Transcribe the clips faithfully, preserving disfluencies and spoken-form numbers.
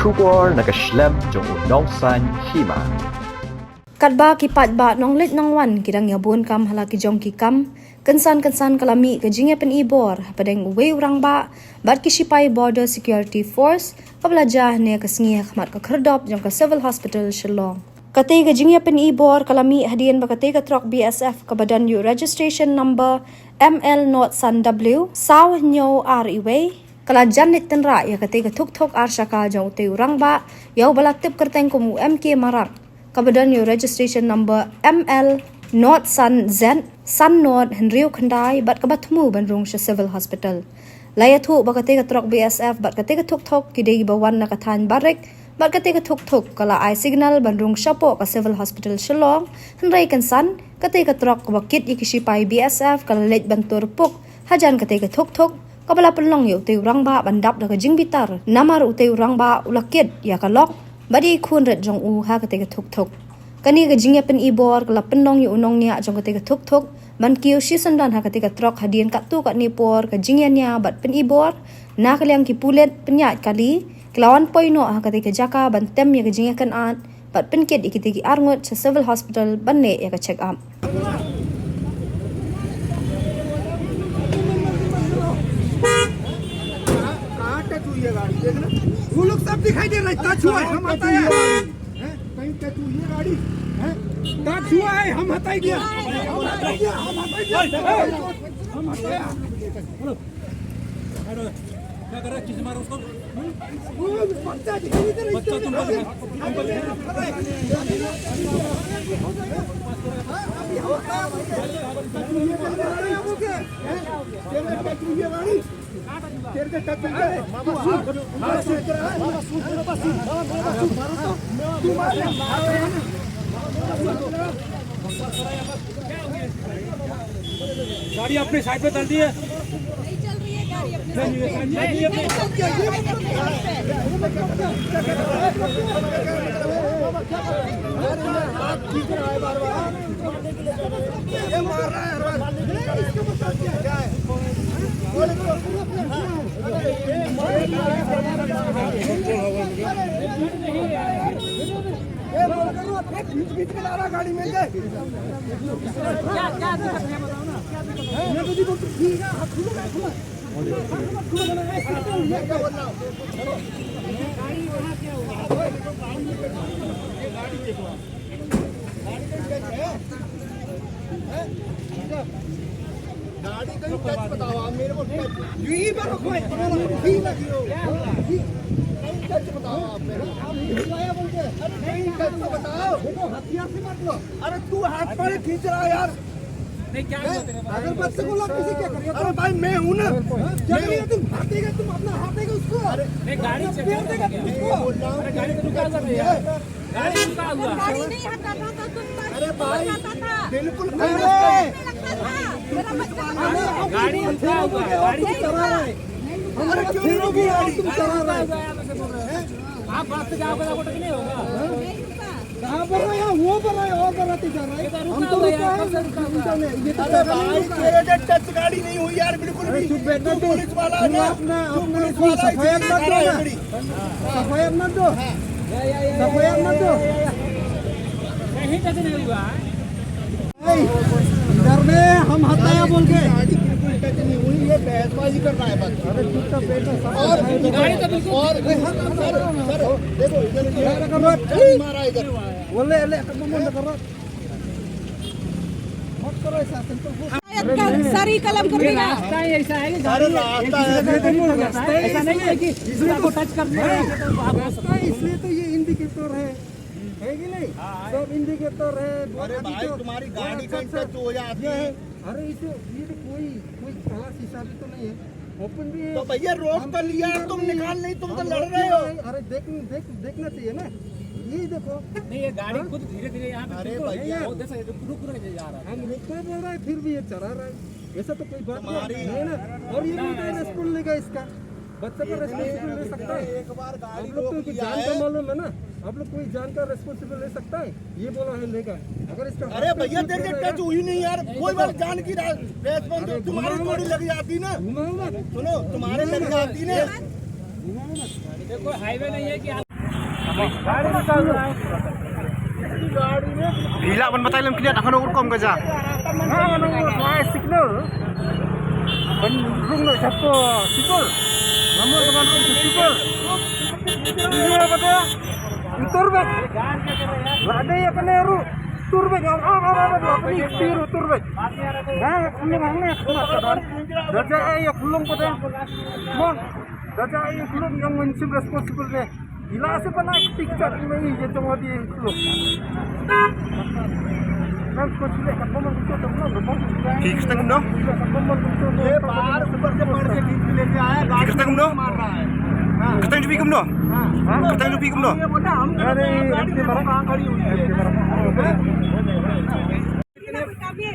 Khubor na ka shlem jong u nongsaiñ hima. Katba ki paidbah nongleit nongwan ki dang ïa bun kam ha la ki jong ki kam, kynsan kynsan ka la mih ka jingïapyni bor hapdeng uwei u rangbah bad ki shipai Border Security Force, kaba la jia hynne ka sngi ha khmat ka khyrdop jong ka Civil Hospital Shillong. Kata ka jingïapyni bor ka la mih hadien ba kata ka trok B S F kaba don ïa u registration number M L not san W saw hynñiew ar uwei ka la jan leit tynrah ïa kata ka thuk thuk ar shaka jong utei u rangbah, ïa uba la tip kyrteng kum u M K Marak, kaba don ïa u registration number M L not san Z san not hynriew khyndai bad kaba thmu ban rung sha Civil Hospital. La ïathuh ba kata ka trok B S F bad kata ka thuk thuk ki dei ba wan na ka thaiñ Barik, bad kata ka thuk thuk ka la ai signal ban rung shapoh ka Civil Hospital Shillong, hynrei kynsan kata ka trok kaba kit ïa ki shipai B S F ka la leit ban tur puk hajan kata ka thuk thuk, kaba la pynlong ïa utei u rangbah ban dap da ka jingbitar namar utei u rangbah u la kit ïa ka lok bad ïa i khun rit jong u ha kata ka thuk thuk. Kane ka jingïapyni bor ka la pynlong ïa u nongñiah jong kata ka thuk thuk ban kiew shisyndon ha kata ka trok hadien katto katne por ka jingïania bad pyni bor na ka liang ki pulit pynïaid kali, ki la wan poi noh ha kata ka jaka ban tem ïa ka jingïakynad bad pynkit ïa kita ki arngut sha Civil Hospital ban leh ïa ka check up. कहाँ टच हुई है गाड़ी? देख ना, वो लोग सब दिखाई दे रहा है, टच हुआ है, हम हटाया है। हैं? कहीं टच हुई है गाड़ी? हैं? टच हुआ है, हम हटाई दिया। हम हटाई दिया, हम हटाई दिया। हम हटाया। क्या कर रहा है? किसे मारा उसको? वो बच्चा दिखाई नहीं दे रहा है। बच्चा तुम बच गए। तुम बच गए। तेरे टच हुई है गाड़ी? तेरे से टच हुई है? मामा, सूट, मामा, सूट, मामा, सूट, मामा, सूट, मारो तो। तू मार। गाड़ी अपने साइड पे डाल दी है। नहीं चल रही है गाड़ी अपने साइड पे। नहीं, नहीं, नहीं, नहीं। ये मार रहा है हर बार। क्या है? ये मार रहा है, बीच, बीच में ला रहा गाड़ी में से। क्या, क्या दिक्कत है बताओ ना। मैं तो जी बोलता हूँ, ठीक है, हाथ खुलो, मैं खुलो। हाथ मत खुलो, मैं ऐसे क्यों? मैं क्या बोल रहा हूँ? गाड़ी कहाँ क्या हुआ? गाड़ी देखो आप। गाड़ी कहीं टच है? हैं? गाड़ी कहीं टच बताओ आप मेरे को, टच। यहीं पर रखो, यहीं लगी हो। कहीं टच बताओ आप मेरे को। अरे कहीं टच तो बताओ। देखो, हथियार से मत लो। अरे तू हाथ पर खींच रहा है यार। नहीं, क्या हुआ तेरे को? अगर बच्चे को लग किसी क्या करिए? अरे भाई, मैं हूँ ना। हाँ? क्या करिए तुम? हाथेगा तुम, अपना हाथेगा उसको। अरे नहीं, गाड़ी अपना से पैर देगा तुम उसको। बोल रहा हूँ। अरे गाड़ी तो रुका हुआ था यार। गाड़ी रुका हुआ। गाड़ी नहीं हटा था तो तुम अरे भाई, बिल्कुल नहीं। लगता था। मेरा बच्चा गाड़ी रुका हुआ है, गाड़ी नहीं रुका। अरे क्यों नहीं रुकी गाड़ी? तुम चला रहे हो। आप बात से जाओगे तो नहीं होगा। कहाँ पर रहा है? वो पर रहा है, और पर रहते जा रहा है। हम तो रुका है, ये तो अरे भाई, तेरे से टच गाड़ी नहीं हुई यार, बिल्कुल भी। चुप बैठना तू। पुलिस वाला है ना, तू पुलिस वाला है, सफाई मत दो ना। सफाई मत दो। सफाई मत दो। कहीं टच नहीं हुआ है। इधर में हम हटाया बोल के। गाड़ी बिल्कुल टच नहीं हुई, ये बहसबाजी कर रहा है बस। अरे चुपचाप बैठो, सब और, सफाई मत दो। और, सर, सर, देखो, इधर ये मारा इधर। बोले, ले, कदम बंद करो। मत करो ऐसा, सिंपल। शायद कल सर ही कलम कर देगा। रास्ता ही ऐसा है कि गाड़ी एक दूसरे को टच कर जाता है। ऐसा नहीं है कि दूसरे को टच कर दिया तो आप रास्ता है, इसलिए तो ये इंडिकेटर है, है कि नहीं? सब इंडिकेटर है। अरे भाई, तुम्हारी गाड़ी कहीं टच हो जाती है। अरे इसे, ये तो कोई, कोई काला शीशा भी तो नहीं है। ओपन भी है। तो भैया, रोक तो लिया, तुम निकाल नहीं, तुम तो लड़ रहे हो। अरे देख, देख, देखना चाहिए ना। ये देखो। नहीं, ये गाड़ी खुद धीरे धीरे यहाँ पे अरे भैया। रुक रहे जा रहा है। हम रुक तो बोल रहा है, फिर भी ये चला रहा है। ऐसा तो कोई बात नहीं है ना। और ये बोलता है रेस्पॉन्स लेगा इसका। बच्चा का रेस्पॉन्सिबल ले सकता है? एक बार गाड़ी आप लोग को रोक कुछ लिया जान का है। मालूम है ना? आप लोग कोई जान का रेस्पॉन्सिबल ले सकता है? ये बोला है लेगा। अगर इसका अरे हाथ में भैया, कुछ तेरे से लगा टच हुई नहीं यार। कोई बार जान की रा-, रेस्पॉन्स अरे तुम्हारी घुमाओ थोड़ी मत। लग जाती ना। घुमाओ मत। सुनो, तुम्हारे घुमाओ लग मत। जाती ना। घुमाओ मत। देखो, हाईवे नहीं है कि आप Phi lah ban batai lem khyndiat, ha kano ka rukom ka jia? Nga nga nang wad lai signal. Ban rung noh sha ka signal. Nga mut ban rung sha signal. Ïa ba da. Tur bad. La dei ïa kane ruh. Tur bad. Am am am am. La kane kti ruh tur bad. Nga nga khlung hangne. Da jia ïa khlung ba da. Mon. Da jia ïa khlung ïa nga ngin shim responsible ne. Ila se bana tik chat me ye jong wa di khlung. Nang ko chule kat bomon ko to no bomon. Ki ksteng kumno? Ye baar upar se pad ke khit ke leke aaya, gaadi ko maar raha hai. Ki ksteng jong phi kumno? Haan. Ksteng jong phi kumno? Ye bola hum gaadi mein khadi hui hai. अभी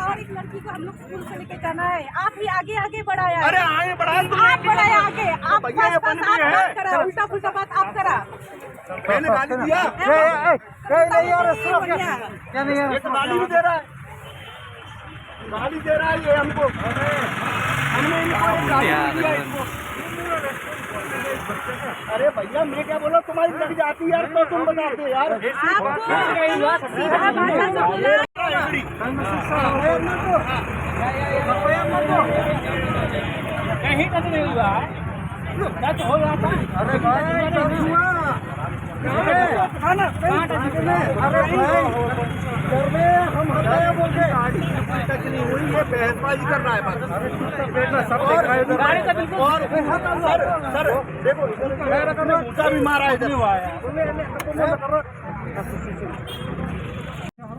और एक लड़की को हम लोग स्कूल से लेके जाना है। आप ही आगे आगे बढ़ाया है। अरे आगे बढ़ाया तो आप बढ़ाया आगे। आप भैया, ये बस पानी बात है। मत करा, उल्टा पुल्टा बात आप करा। मैंने गाली दिया? ए, ए, ए, ए, नहीं यार, सुनो। क्या नहीं यार? ये तो गाली भी दे रहा है। गाली दे रहा है ये हमको। हमने इनको एक गाली भी दिया इसको। अरे भैया, मैं क्या बोला, तुम्हारी लग जाती यार, तो तुम बताते यार। आपको सीधा भाषा से बोला। कहीं का तो नहीं हुआ। अरे भाई, अरे भाई, अरे भाई, हम हटाया बोल के। गाड़ी की कोई टच नहीं हुई, ये बहसबाजी कर रहा है बस। अरे चुप कर बैठना, सब देख रहा है इधर। गाड़ी का बिल्कुल और सर, सर, देखो, इधर का ऊंचा भी मारा है इधर।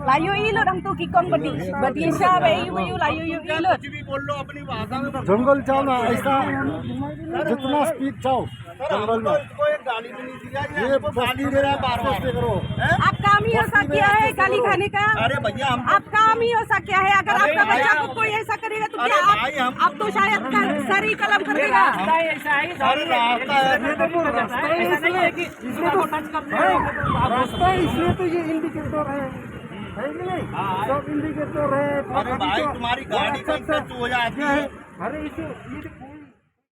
Layu i lut hangtu ki kong badi, badi sha ba i ba yu layu yu i lut. कुछ भी बोल लो अपनी भाषा में। जंगल जाओ ना, ऐसा जितना स्पीड जाओ जंगल में। इसको एक गाली भी नहीं दिया, ये ये हमको गाली दे रहा है बार बार। करो। हैं? आप काम ही ऐसा किया है गाली खाने का? अरे भैया, हम आप काम ही ऐसा किया है? अगर अरे आपका बच्चा भाई, को कोई ऐसा करेगा तो अरे क्या आप, भाई, हम आप तो शायद कर, सर ही कलम कर देगा। रास्ता ऐसा है, अरे रास्ता है। ये तो वो रास्ता है, ऐसा नहीं है कि इसमें तो टच करते हैं। रास्ता है, इसलिए तो ये इंडिकेटर है, है कि नहीं? हाँ। सब इंडिकेटर है। अरे भाई, तुम्हारी गाड़ी कहीं टच हो जाती है। अरे इसे, ये